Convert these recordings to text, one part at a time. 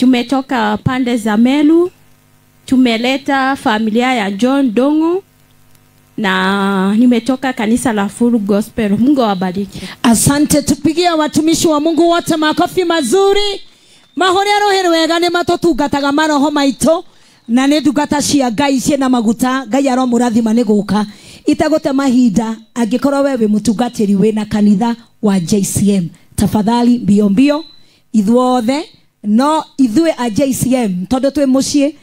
Tumetoka pande za Meru, tumeleta familia ya John Dongo na nimetoka kanisa la Full Gospel. Mungu awabariki. Asante, tupigie watumishi wa Mungu wote makofi mazuri. Mahoria rohe wega ni matutungataga maroho maito na nĩ ndungata cia Ngai ciĩna maguta. Ngai aromũrathima nĩ gũka itagũte mahinda. Angĩkorwo we wĩ mũtungatĩri wĩna kanitha wa JCM, tafadhali mbio mbio ithuothe, no ithuĩ a JCM tondũ twĩ mũciĩ.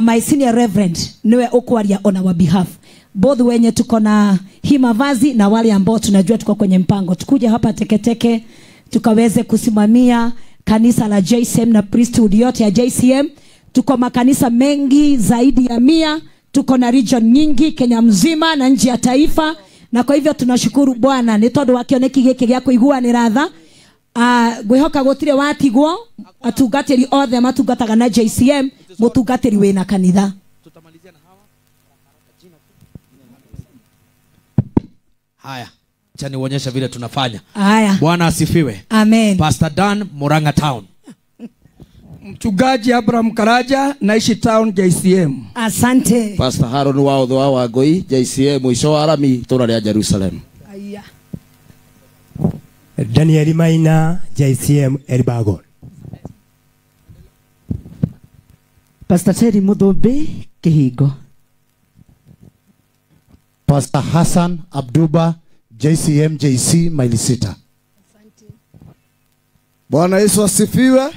My senior reverend niwe ukwaria on our behalf, both wenye tuko na hii mavazi na wale ambao tunajua tuko kwenye mpango, tukuje hapa teketeke tukaweze kusimamia kanisa la JCM na priesthood yote ya JCM. Tuko makanisa mengi zaidi ya 100, tuko na region nyingi Kenya mzima na nje ya taifa, na kwa hivyo tunashukuru Bwana ni tondu wa kioneki giki gĩa kũiguanĩra tha. Ngwihoka gutire watigwo atungatĩri othe matungataga na JCM, mutungatĩri wĩna kanitha. Haya, acha nionyeshe vile tunafanya. Haya. Bwana asifiwe. Amen. Pastor Dan, Murang'a Town. Mchungaji Abraham Karaja, naishi town JCM. Asante. Pastor Haron wa Odhoa wa Ngoi, JCM mwisho wa Arami itũra rĩa Jerusalem. Aya. Daniel Maina, JCM Elbagon. Pastor Terry Muthumbi, Kihingo. Pastor Hassan Abduba, JCM JC maili 6. Bwana Yesu asifiwe. Amen.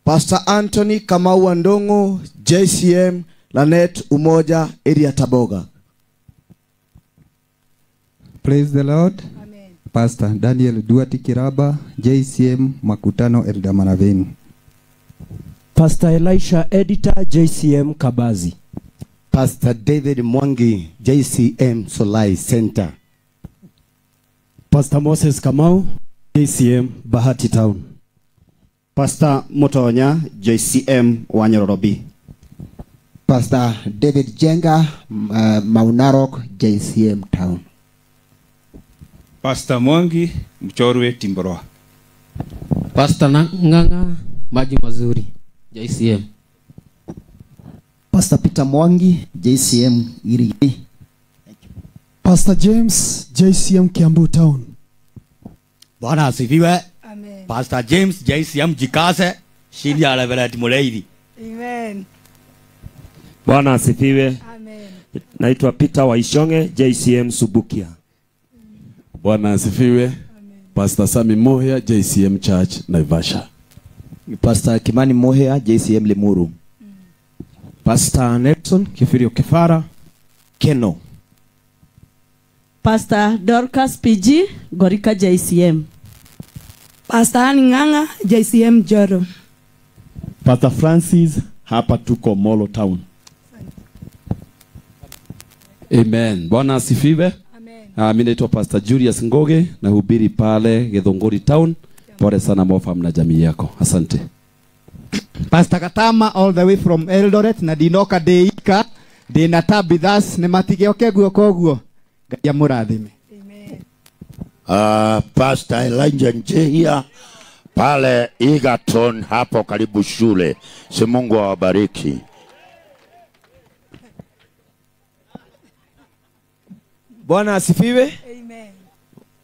Pastor Anthony Kamau Ndongo, JCM Lanet Umoja area Taboga. Praise the Lord. Amen. Pastor Daniel Duati Kiraba, JCM Makutano Eldamaraveni. Pastor Elisha Editor, JCM Kabazi. Pastor David Mwangi, JCM Solai Center. Pastor Moses Kamau, JCM Bahati Town. Pastor Motonya, JCM Wanyorobi. Pastor David Jenga, Maunarok, JCM Town. Pastor Mwangi, Mchorwe Timboroa. Pastor Nganga, Maji Mazuri, JCM. Pastor Peter Mwangi, JCM Irigi. Pastor James, JCM Kiambu Town. Bwana asifiwe. Amen. Pastor James, JCM Jikase, Senior Reverend Mureithi. Amen. Bwana asifiwe. Amen. Naitwa Peter Waishonge, JCM Subukia. Bwana asifiwe. Amen. Pastor Sami Mohia, JCM Church Naivasha. Pastor Kimani Mohia, JCM Limuru. Pastor Nelson Kifirio Kifara, Keno. Pastor Dorcas PG, Gorika JCM. Pastor Nganga, JCM Joro. Pastor Francis, hapa tuko Molo Town. Amen. Bwana asifiwe. Amen. Mimi naitwa Pastor Julius Ngoge, nahubiri pale Githunguri Town. Pole sana Mofam na jamii yako. Asante. Pastor Katama all the way from Eldoret na ndinoka ndeika ndina Tabithas ni matigioke guoko guo. Ngai amurathime. Amen. Pastor Elijah Njehia pale Egerton hapo karibu shule. Si Mungu awabariki. Bwana asifiwe. Amen.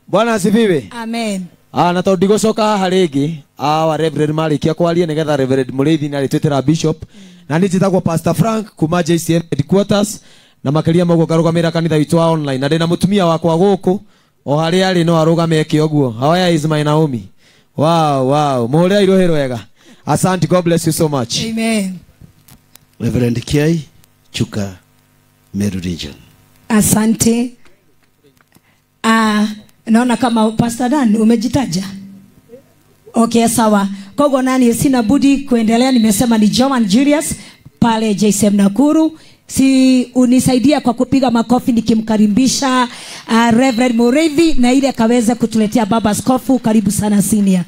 Bwana asifiwe. Amen. Na tondu ndigocoka haha rĩngĩ, awa Reverend marĩkia kwaria nĩgetha Reverend Mũrĩithi nĩ arĩtwĩtĩra Bishop. Na niĩ njĩtagwo Pastor Frank kuma JCM Headquarters, na makĩria ma ũguo ngarũgamĩrĩra kanitha witũ wa online, na ndĩna mũtumia wakwa gũkũ o harĩa arĩ no arũgame eke ũguo. Where is my Naomi? Wow, wow. Mũhũrĩra irohe rwega. Asante, God bless you so much. Amen. Reverend Kiai, Chuka, Meru Region. Asante. Naona kama Pastor Dan umejitaja. Okay, sawa. Kogo nani sina budi kuendelea, nimesema ni Joan Julius pale JCM Nakuru. Si unisaidia kwa kupiga makofi nikimkaribisha Reverend Mureithi na ile akaweza kutuletea baba askofu. Karibu sana senior.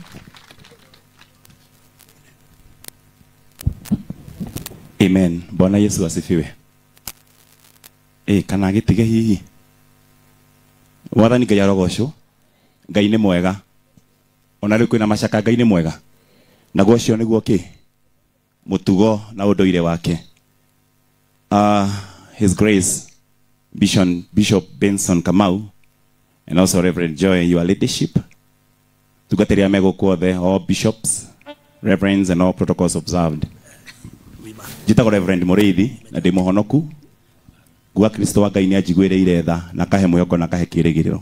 Amen. Bwana Yesu asifiwe. Kana gĩtige hihi. Wathani Ngai arogocwo. Ngai nĩ mwega. Ona rĩu kwĩna macaka, Ngai nĩ mwega. Naguo ũcio nĩguo kĩ mũtugo na ũndũire wake. His Grace Bishop Benson Kamau and also Reverend Joy, your leadership. Tungatĩri arĩa me gũkũ othe, all bishops, reverends and all protocols observed. Njĩtagwo Reverend Mũrĩithi na ndĩ mũhonoku. Nguga Kristo wa Ngai nĩ anjiguĩrĩire tha na akahe mwĩhoko na akahe kĩĩrĩgĩrĩro.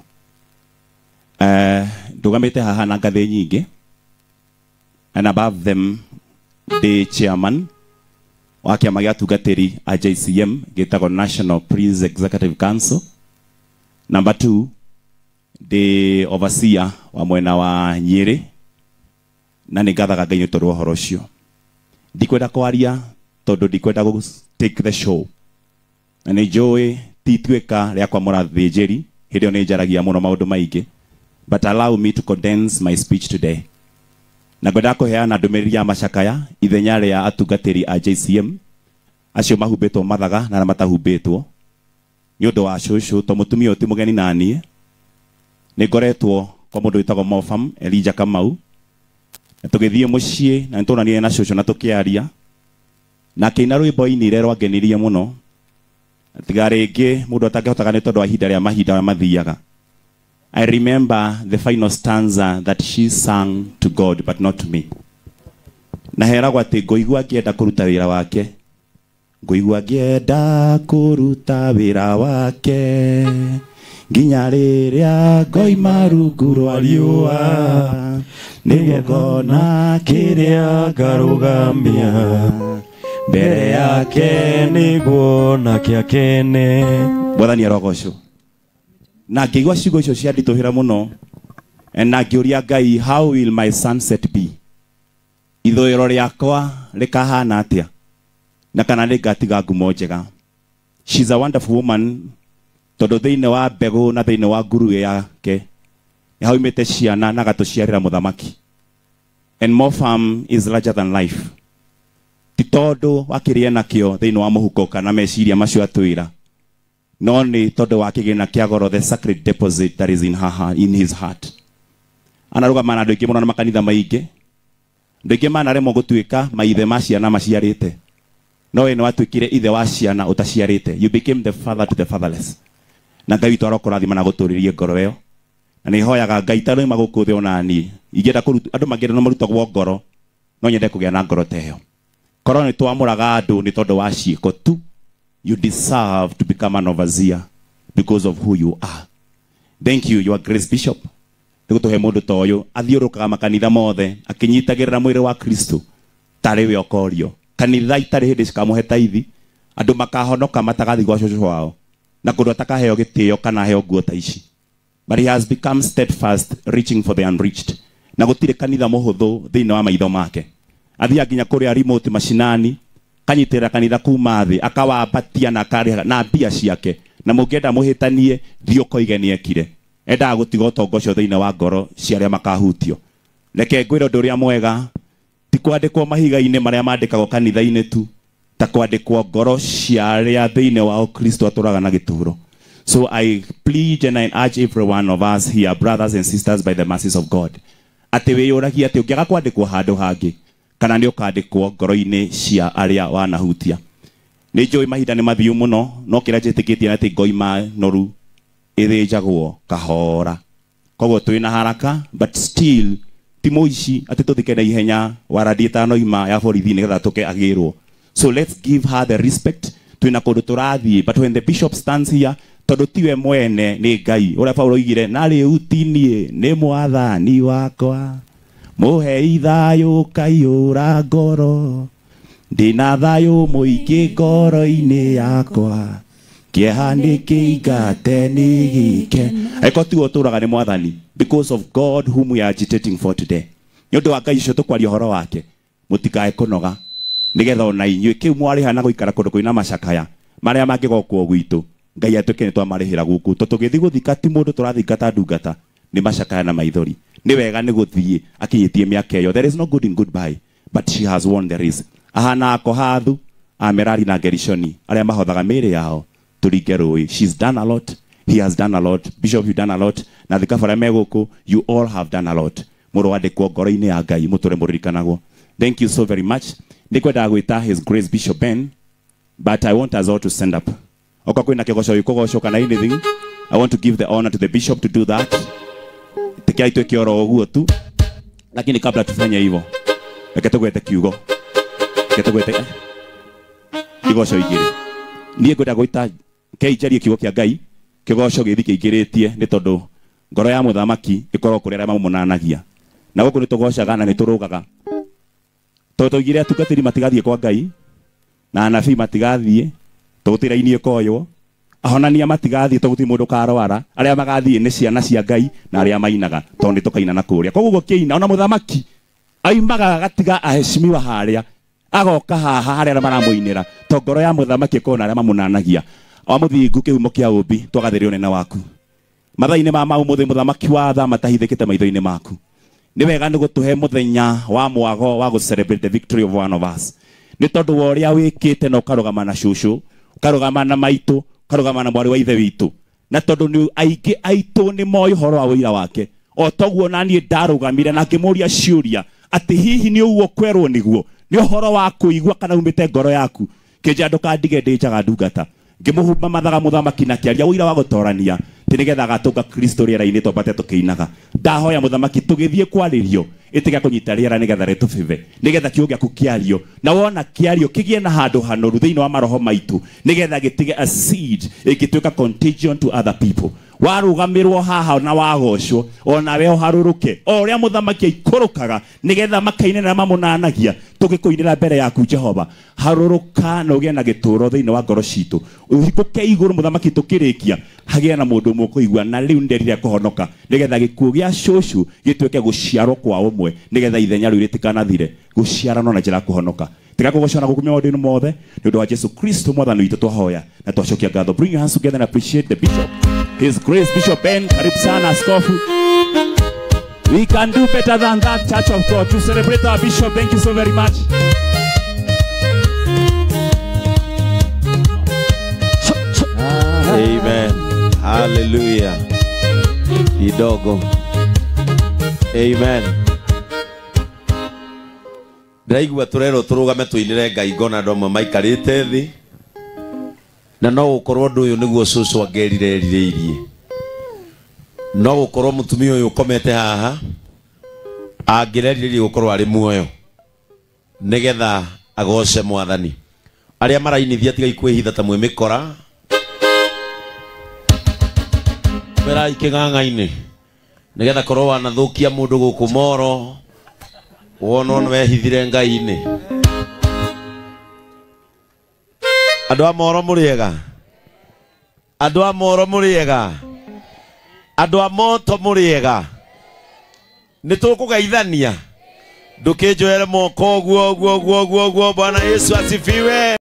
Ndũgamĩte haha na ngathĩ nyingĩ, and above them ndĩ chairman wa kĩama gĩa atungatĩri a JCM gĩtagwo National Priest Executive Council. Number 2 ndĩ overseer wa mwena wa Nyĩrĩ na nĩ ngathaga Ngai nĩ tondũ wa ũhoro ũcio. Ndikwenda kwaria tondũ ndikwenda gũ take the show, na nĩ njũĩ ti ituĩka rĩa kwamũra thĩnjĩri, hĩndĩ ĩyo nĩ njaragia mũno maũndũ maingĩ, but allow me to condense my speech today. Na ngwenda kũheana ndũmĩrĩri ya macakaya ithenya rĩa atungatĩri a JCM acio mahumbĩtwo mathaga na arĩa matahumbĩtwo nĩ ũndũ wa cũcũ, to mũtumia ũyũ ti mũgeni na niĩ. Nĩ ngoretwo kwa mũndũ wĩtagwo Mofam Elijah Kamau, na tũgĩthiĩ mũciĩ na nĩtwonanire na cũcũ na tũkĩaria, na akĩina rwĩmbo ainire rwangenirie mũno. Tiga rĩngĩ mũndũ atangĩhotaga nĩ tondũ wa ihinda rĩa mahinda marĩa mathiaga. I remember the final stanza that she sang to God but not to me. Na heragwo atĩ ngũigua ngĩenda kũruta wĩra wake, ngũigua ngĩenda kũruta wĩra wake nginya rĩrĩa ngoima rungu rwa riũa, nĩguo ngona kĩrĩa ngarũgamia mbere yake, nĩguo nake akene. Mwathani arogocwo. Na ngĩigua ciugo icio cianditũhĩra mũno, na ngĩũria Ngai, how will my sunset be? Ithũĩro rĩakwa rĩkahana atĩa? Na kana nĩngatiga ngumo njega. She's a wonderful woman, tondũ thĩinĩ wa mbegũ na thĩinĩ wa nguruwe yake nĩ haumĩte ciana na agatũciarĩra mũthamaki. And Mofam is larger than life. Ti tondũ wa kĩrĩa nakĩo thĩinĩ wa mũhuko kana meciria macio atwĩra, no nĩ tondũ wa kĩgĩna kĩa goro, the sacred deposit that is in her heart, in his heart. Anarũgama na andũ aingĩ mũno na makanitha maingĩ, andũ aingĩ manaremwo gũtuĩka maithe ma ciana maciarĩte, no we nĩ watuĩkire ithe wa ciana ũtaciarĩte. You became the father to the fatherless. Na Ngai witũ arokũrathima na gũtũrĩrie ngoro ĩyo. Na nĩ hoyaga Ngai ta rĩma gũkũ thĩ ona niĩ ingĩenda kũruta andũ mangĩenda no marutagwo ngoro, no nyende kũgĩa na ngoro ta ĩyo. Korwo nĩ twamũraga andũ nĩ tondũ wa ciĩko tu, you deserve to become an overseer because of who you are. Thank you, your Grace Bishop. Nĩ gũtũhe mũndũ ta ũyũ athiũrũrũkaga makanitha mothe akĩnyitagĩrĩra mwĩrĩ wa Kristo tarĩ we ũkorio. Kanitha itarĩ hĩndĩ cikamũhe taithi, andũ makahonoka matagathi gwa cũcũ wao, na kũndũ atakaheo gĩtĩo kana aheo nguo ta ici. But he has become steadfast, reaching for the unreached. Na gũtirĩ kanitha mũhũthũ thĩinĩ wa maitho make. Athiaga nginya kũrĩa remote mashinani, kanyitĩrĩra kanitha kuma thĩ, akawambatia na akarĩha na mbia ciake. Na mũngĩenda mũhĩtanie, thiĩ ũkoige nĩekire. Endaga gũtiga ũtonga ũcio thĩinĩ wa ngoro cia arĩa makahutio. Reke ngwĩre ũndũ ũrĩa mwega, ti kwandĩkwo mahiga-inĩ marĩa mandĩkagwo kanitha-inĩ tu, ta kwandĩkwo ngoro cia arĩa thĩinĩ wao Kristo atũraga na gĩtũũro. So I plead and I urge every one of us here, brothers and sisters, by the mercies of God, atĩ wĩyũragie atĩ ũngĩaga kwandĩkwo handũ hangĩ, kana nĩ ũkandĩkwo ngoro-inĩ cia arĩa wanahutia. Nĩ njũĩ mahinda nĩ mathiu mũno, no kĩrĩa njĩtĩkĩtie nĩ atĩ ngoima noru ĩthĩnjagwo kahora. Koguo twĩna haraka, but still ti mũici atĩ tũthike na ihenya warandi ĩtanoima ya borithi nĩgetha tũke agĩrwo. So let's give her the respect. Twĩna kũndũ tũrathiĩ, but when the bishop stands here, tondũ tiwe mwene nĩ Ngai. Ũrĩa Paulo oigire, na rĩu ti niĩ, nĩ mwathani wakwa, mũhei thayũ kaiyũra ngoro, ndĩna thayũ mũingĩ ngoro-inĩ yakwa, kĩeha nĩ kĩingate nĩ gĩke. Angĩkorwo tiwe ũtũũraga nĩ mwathani, because of God whom we are agitating for today. Nĩ ũndũ wa Ngai ũcio tũkwaria ũhoro wake, mũtikae kũnoga, nĩgetha ona inyuĩ kĩu mwarĩha na gũikara kũndũ kwĩna macakaya marĩa mangĩgokwo gwitũ, Ngai atuĩke nĩ twamarĩhĩra gũkũ. Tondũ tũgĩthiĩ gũthika ti mũndũ tũrathingata ndungata, nĩ macakaya na maithori. Nĩ wega nĩ gũthiĩ akinyĩtie mĩaka ĩyo. There is no good in goodbye, but she has won the race. Ahana Kohathu, Amerari na Gerishoni, arĩa mahothaga mĩĩrĩ yao tũringe rũĩ. She's done a lot, he has done a lot, Bishop, you've done a lot, na thikabu arĩa me gũkũ, you all have done a lot. Mũrũ wandĩkwo ngoro-inĩ ya Ngai, mũtũre mũririkanagwo. Thank you so very much. Nĩngwendaga gwĩta His Grace Bishop Ben, but I want us all to stand up. Okorwo kwĩna kĩgoco gĩkũgocwo kana anything, I want to give the honor to the bishop to do that. Tikiai twĩke oro ũguo tu, lakini kabla tufanye hivyo, reke tũgwete kiugo, reke tũgwete igoco igĩrĩ. Niĩ ngwenda gwĩta kei njarie kiugo kĩa Ngai, kĩgoco gĩthiĩ kĩingĩrĩtie nĩ tondũ ngoro ya mũthamaki ĩkorwo kũrĩ arĩa mamũnanagia. Na gũkũ nĩtũgocaga na nĩtũrũgaga. Tondũ twaugire atungatĩri matigathiĩ kwa Ngai, na anabii matigathiĩ, tũgũtĩra raini ĩkoywo, ahonania matigathiĩ tondũ gũtirĩ mũndũ ũkarwara, arĩa magathiĩ nĩ ciana cia Ngai na arĩa mainaga, tondũ nĩtũkaina na kũrĩa. Koguo gũkĩina ona mũthamaki aimaga agatiga aheshimiwa harĩa, agoka haha harĩa arĩa maramũinĩra, tondũ ngoro ya mũthamaki ĩkorwo na arĩa mamũnanagia. Wa mũthingu kĩhumo kĩa ũmbi, twagathĩrĩrio ũnene waku. Mathaa-inĩ ma ũmũthĩ mũthamaki wa tha matahithĩkĩte maitho-inĩ maku. Nĩ wega nĩ gũtũhe mũthenya wa mwago wa gũ celebrate the victory of one of us. Nĩ tondũ wa ũrĩa wĩkĩte na ũkarũgama na cũcũ, ũkarũgama na maitũ, ũkarũgama na mwarĩ wa ithe witũ. Na tondũ nĩ aingĩ aitũ nĩ moĩ ũhoro wa ũira wake. O toguo na niĩ ndarũgamire na ngĩmũria ciũria atĩ hihi nĩ ũguo kwerwo nĩguo, nĩ ũhoro wa kũigua kana umĩte ngoro yaku. Kĩnja ndũkandige ndĩ njaga ndungata. Ngĩmũhumba mathaga mũthamaki na kĩaria ũira wa gũtorania atĩ nĩgetha agatũnga Kristo rĩera-inĩ twambate tũkĩinaga. Ndahoya mũthamaki tũgĩthiĩ kwarĩrio ĩtiga kũnyita rĩera nĩgetha rĩtũbĩbe, nĩgetha kiugo gĩaku kĩario, na wona kĩario kĩgĩe na handũ hanoru thĩinĩ wa maroho maitũ, nĩgetha gĩtige a seed ĩngĩtuĩka contagion to other people. Warũgamĩrwo haha na wagocwo onawe ũharũrũke o ũrĩa mũthamaki aikũrũkaga, nĩgetha makaine na mamũnanagia tũgĩkũinĩra mbere yaku Jehova. Harũrũka na ũgĩe na gĩtũũro thĩinĩ wa ngoro citũ, ũhingũke igũrũ mũthamaki tũkĩrĩkia hagĩe na mũndũ ũmwe ũkũigua na rĩu nderire kũhonoka, nĩgetha gĩkuũ gĩa cũcũ gĩtuĩke gũciarwo kwa ũmwe, nĩgetha ithenya rĩu rĩtikanathire, gũciaranwo na njĩra ya kũhonoka. Tiga kũgocwo na gũkumio maũndũ-inĩ mothe nĩ ũndũ wa Jesu Kristo mwathani witũ twahoya na twacokia ngatho. Bring your hands together and appreciate the bishop, His Grace Bishop Ben. Karibu sana askofu. We can do better than that, Church of God, to celebrate our bishop. Thank you so very much. Amen. Hallelujah. Kidogo. Amen. Ndĩraigua tũrerwo tũrũgame tũinĩre Ngai ngona andũ amwe maikarĩte thĩ, na no gũkorwo ũndũ ũyũ nĩguo cũcũ angerire erirĩirie. No gũkorwo mũtumia ũyũ ũkomete haha angĩrerirĩirie gũkorwo arĩ muoyo nĩgetha agoce mwathani. Arĩa marainithia tigai kwĩhitha ta mwĩ mĩkora, merai kĩng'ang'a-inĩ nĩgetha korwo wanathũkia mũndũ gũkũ moro wonwo nĩ wehithire Ngai-inĩ. Andũ a moro mũrĩega, andũ a moro mũrĩega, andũ a moto mũrĩega, nĩ tũkũgeithania. Ndũkĩnjoere moko ũguo ũguo ũguo ũguo ũguo. Bwana Yesu asifiwe.